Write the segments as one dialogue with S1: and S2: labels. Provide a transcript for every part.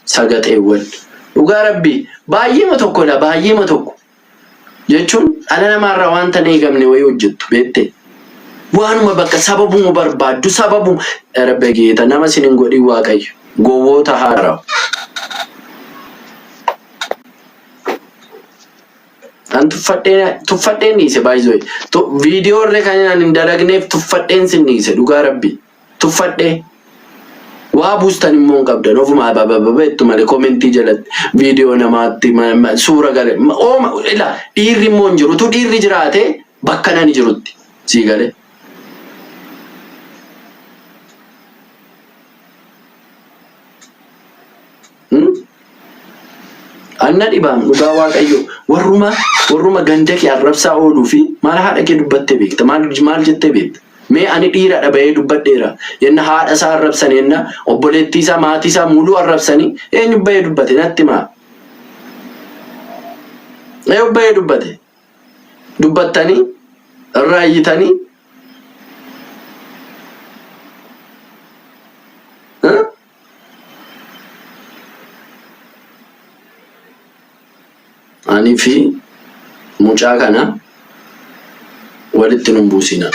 S1: Sagaxeewwan. Dhugaa rabbii baay'eema tokko la baay'eema tokko jechuun dhala namaarraa wanta hin eegamne wayii hojjettu beektee. Waanuma bakka sababuma barbaaddu sababuma rabbi geeta nama sin hin godhin waaqayyo gowwoota haarawa. An tuffadheen tuffadheen dhiise baay'ee. Viidiyoo irra kan ani hin dalagneef tuffadheen sin dhiise dhugaa rabbi. Tuffadhee. Waa buustan immoo hin qabdan ofuma abababa jettu malee komentii jalatti viidiyoo namaatti suura gale ooma ila dhiirri immoo hin jiru utuu dhiirri jiraate bakka nani jirutti sii galee. Anna dhibaam dhugaa waaqayyo warruma warruma ganda kee arrabsaa ooluu fi maal haadha kee dubbattee beekta maal maal jettee beekta mee ani dhiiradha bahee dubbadheera yenna haadha isaa arrabsanii yenna obboleettii isaa maatii isaa muluu arrabsanii eenyu bahee dubbate natti himaa eenyu bahee dubbate dubbattanii irraa iyyitanii Ani fi mucaa kana walitti nun buusina.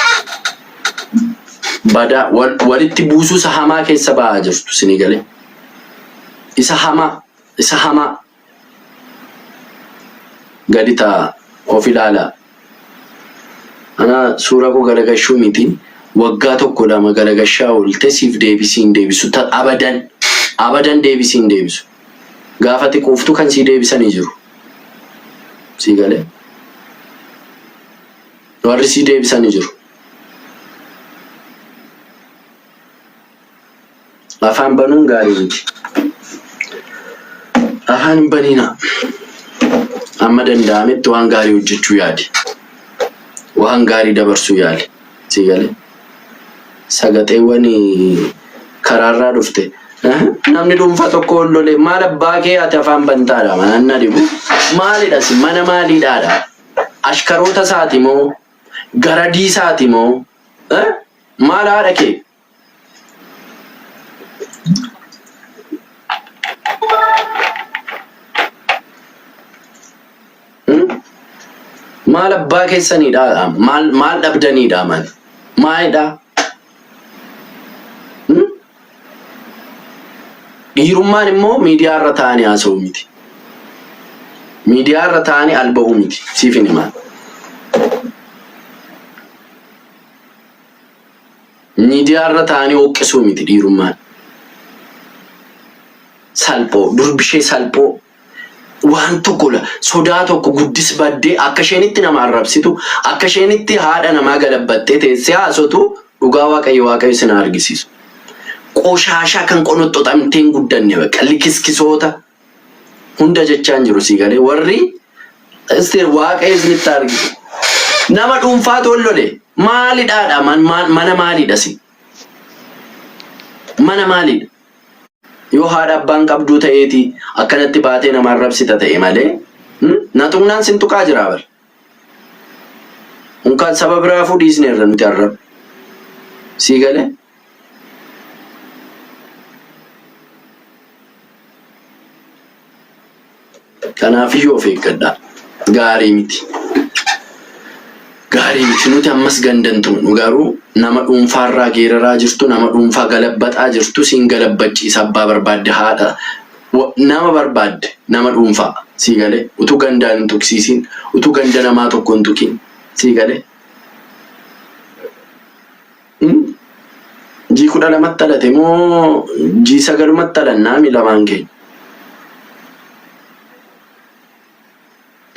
S1: Badaa walitti buusuu isa hamaa keessa ba'aa jirtu isinii galee. Isa hamaa isa hamaa gadi ta'a of ilaalaa. Ana suura koo galagashuu miti waggaa tokko lama galagashaa oolte siif deebisii hin deebisu ta abadan abadan deebisii hin deebisu gaafa ati quuftu kan sii deebisanii jiru sii galee warri sii deebisanii jiru Afaan banuun gaarii miti. Afaan hin baniinaa. Amma danda'ametti waan gaarii hojjechuu yaali. Waan gaarii dabarsuu yaali. Sii galee. Sagaxeewwan karaarraa dhufte. Namni dhuunfaa tokko ol lolee maal abbaa kee ati afaan bantaadha mana na dhibu. Maalidha si mana maaliidhaadha? Ashkaroota isaati moo? Garadii isaati moo? Maal haadha kee? Maal abbaa keessaniidha? Maal maal dhabdaniidha maal? Maalidha? Hmm? Dhiirummaan immoo miidiyaa irra taa'anii haasa'uu miti. Miidiyaa irra taa'anii alba'uu miti. Siif hin himaan. Miidiyaa irra taa'anii hooqqisuu miti dhiirummaan. Salphoo, durbishee salphoo. Waan tokko la sodaa tokko guddis baddee akka isheen itti nama arrabsitu, akka isheen itti haadha namaa galabbattee teessee haasotu dhugaa Waaqayyo Waaqayyo isin haa argisiisu. Qoshaashaa kan qonoxoxamtee hin guddanne bakka likiskisoota hunda jechaan jiru sii galee warri isti Waaqayyo isinitti haa argisiisu. Nama dhuunfaatu ol lole maalidhaadha mana maaliidha si mana maaliidha? Yoo haadha abbaan qabduu ta'eeti akkanatti baatee nama arrabsita ta'e malee na tuqnaan sin tuqaa jira bar. Unkaan saba biraafuu dhiisneerra nuti arraba. Sii galee? Kanaafiyyuu of eeggadhaa. Gaarii miti. Gaarii miti. Nuti ammas ganda hin tuqnu garuu nama dhuunfaarraa geeraraa jirtu, nama dhuunfaa galabbaxaa jirtu siin galabbachiisa abbaa barbaadde haadha nama barbaadde nama dhuunfaa sii galee utuu gandaan hin tuqsiisiin utuu ganda namaa tokko hin tuqiin sii galee. Jii 12tti dhalate moo jii sagalumatti dhalannaami lamaan keenya.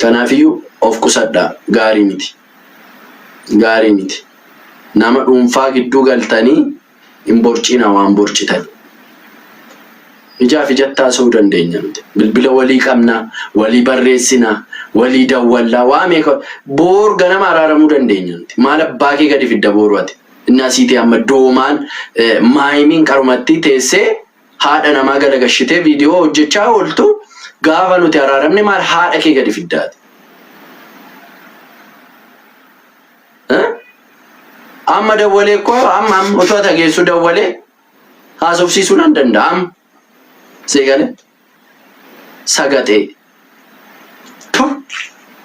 S1: Kanaafiyyuu of qusadhaa gaarii miti. Gaarii miti. Nama dhuunfaa gidduu galtanii hin borcina waan borcitan. Ijaaf ijatti haasa'uu dandeenya nuti. Bilbila walii qabna, walii barreessina, walii dawwalla, waa meeqa boor ganama araaramuu dandeenya nuti. Maal abbaa kee gadi fidda booru ati. Inni asii ta'e amma doomaan maayimiin qarumatti teessee haadha namaa galagashitee viidiyoo hojjechaa ooltu gaafa nuti araaramne maal haadha kee gadi fiddaati. Amma dawwalee koo amma amma otoo ati geessu dawwalee haasofsiisuu nan danda'a amma. Sii galee? Sagaxee. Puh!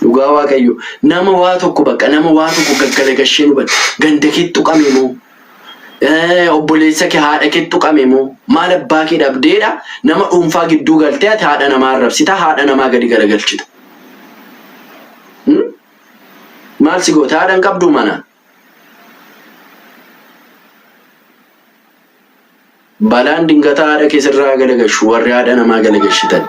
S1: Dhugaa Waaqayyo nama waa tokko bakka nama waa tokko gaggalagashee nu bada. Ganda kee tuqame moo? Obboleessa kee haadha kee tuqame moo? Maal abbaa kee dhabdeedha? Nama dhuunfaa gidduu galtee ati haadha namaa arrabsita, haadha namaa gadi garagalchita. Maal si goota? Haadha hin qabduu mana? Balaan dingataa haadha kee sirraa haa galagashu warri haadha namaa galagashitan.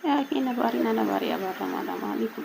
S2: Yaa kee na baari na na baari abaarramaadha maali kun.